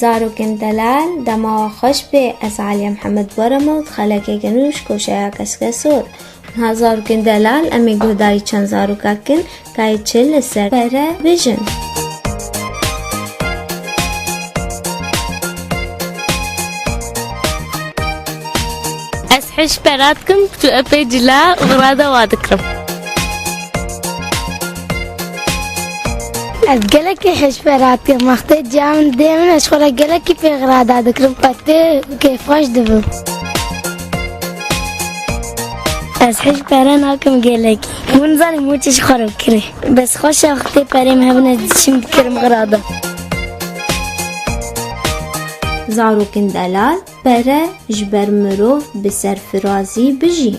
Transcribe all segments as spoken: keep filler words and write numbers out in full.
Zarokên delal, dema we xweş bê, ez Aliye Mihemed Borem û di xelekeke nû ji koşeya Keske Sor. Niha zarokên delal, em ê guhdarî çend zaroka kin, ka yê çi li ser pere bijin. Ez hej pera dikim, tu epey cila û rada wa dikirim. Ez gelekî hej pera dikim. Wextê ciya min dê min, ez xwe re gelekî pê rada dikirim. Qetê kêfxweş dibim. Ez hej pere nakim gelekî. Hûn zanî mûçê ji xwe re kirê. Bes xweş e, wextê perê min hebin, ez diçim dikirim rada. Zarokên delal, pere ji ber mirov bi serfirazî bijî.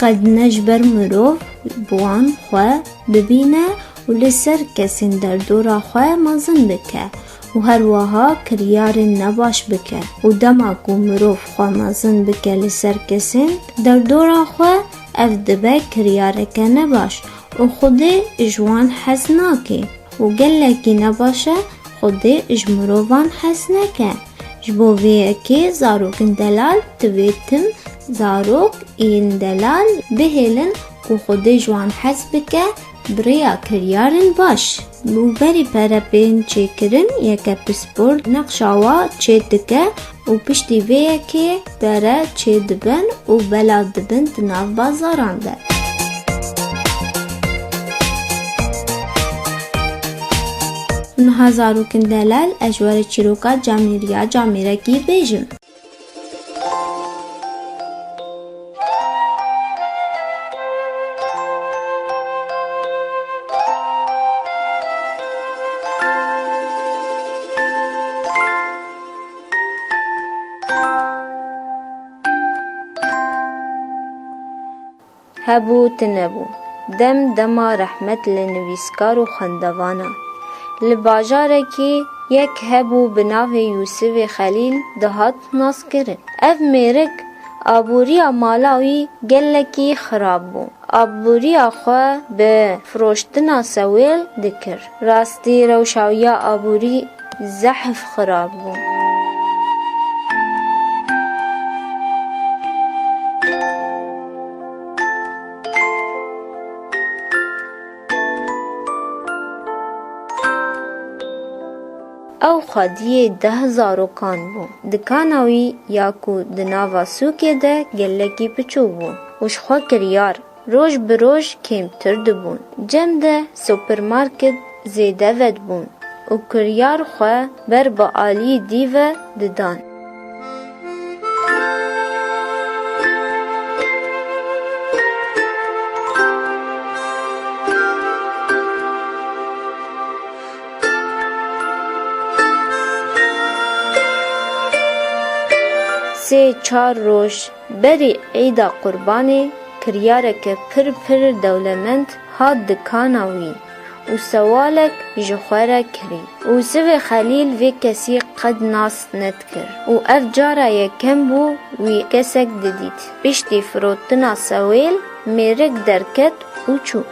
Qet ne ji ber mirov bi wan xwe bibîne û li ser kesên derdora xwe mezin bike û her wiha kiryarên nebaş bike û dema ku mirov xwe mezin bike li ser kesên derdora xwe, ev dibe kiryareke nebaş û Xwedê ji wan hez nake û gelekî nebaş e Xwedê ji mirovan hez neke. Ji bo vê yekê zarokên delal divê tim zarok yên delal bihêlin ku Xwedê ji wan hez bike bi rêya kiryarên baş. Û berî pere bên çêkirin, yeke pispor nexşa wa çêdike û piştî vê yekê pere çêdibin û belav dibin di nav bazaran de. Niha zarokên delal, ez ji we re çîroka camêriya camêrekî bêjim. Hebû, tune bû. Dem dema rehmet li nivîskar û xwendevana. Li bajarekî yek hebû bi navê Yûsivê Xelîl dihat naskirin. Ev mêrik aboriya mala wî gelekî xirab bû. Aboriya xwe bi firoştina sewêl dikir. Rastî rewşa wî ya aborî zehf xirab bû. Ew xwediyê deh zarokan bû. Dikana wî ya ku di nava sûkê de gelekî piçûk bû û ji xwe kiryar roj bi roj kêmtir dibûn. Cem de supermarket zêde vedibûn û kiryar xwe ber bi aliyê dî ve didan. Sê çar roj berî Îda Qurbanê kiryareke pir pir dewlemend hat dikana wî û sewalek ji xwe re kirî. Yûsivê Xelîl vê kesî qet nas nedikir û ev cara yekem bû wî kesek didît. Piştî firotina sewêl mêrik derket û çû.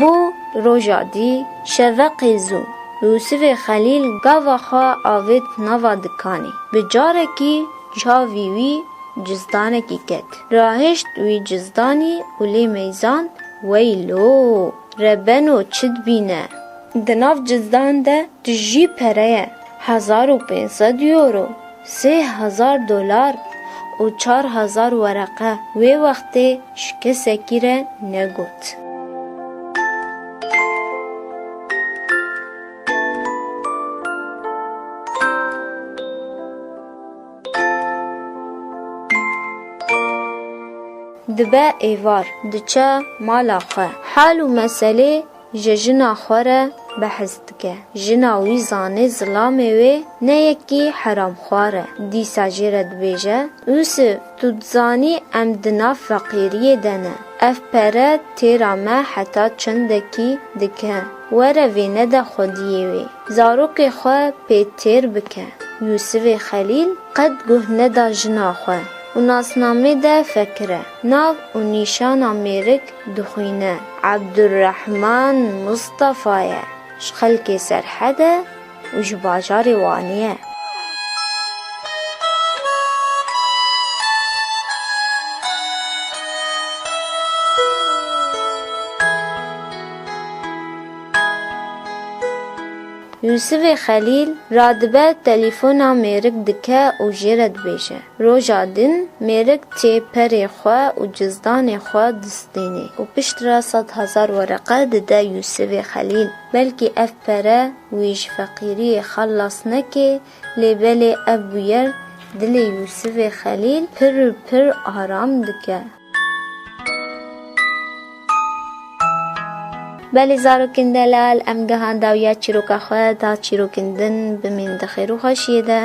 Bû roja dî şeveqê zû, Yûsivê Xelîl gava xwe avêt nava dikanê. Bi carekî çavî wî cizdanekî ket. Rahişt wî cizdanî û lê meyzand, Weylo! Rebeno çi dibîne? Di nav cizdan de tijî pere ye, hezar û pênc sed euro, sê hezar dolar û çar hezar wereqe. Wê wextê ji kesekî re negot. Dibe êvar, diçe mala xwe. Hal û meselê ji jina xwe re behs dike. Jina wî zanê zilamê wê ne yekî heramxwar e. Dîsa jê re dibêje, Yûsif, tu dizanî em di nav feqîriyê de ne. Ev pere têra me heta çendekî dike. Were vê nede xwediyê wê. Zarokê xwe pê têr bike. Yûsifê Xelîl qet guh neda jina xwe û nasnamê de fekire. Nav û nîşana mêrik dixwîne. Ebdurrehman Mustafa ye. Ji xelkê Serhed e û ji bajarê Wanê ye. Yûsifê Xelîl radibe telefona mêrik dike û jê re dibêje, Roja din mêrik tê perê xwe û cizdanê xwe distînê û piştre sed hezar wereqe dide Yûsifê Xelîl. Belkî ev pere wî ji feqîriyê xelas neke, lê belê ev bûyer dilê Yûsifê Xelîl pir pir aram dike. Belê zarokên delal, em gehan dawiya çîroka xwe, ta çîrokên din bimîn di xêr û xweşiyê de.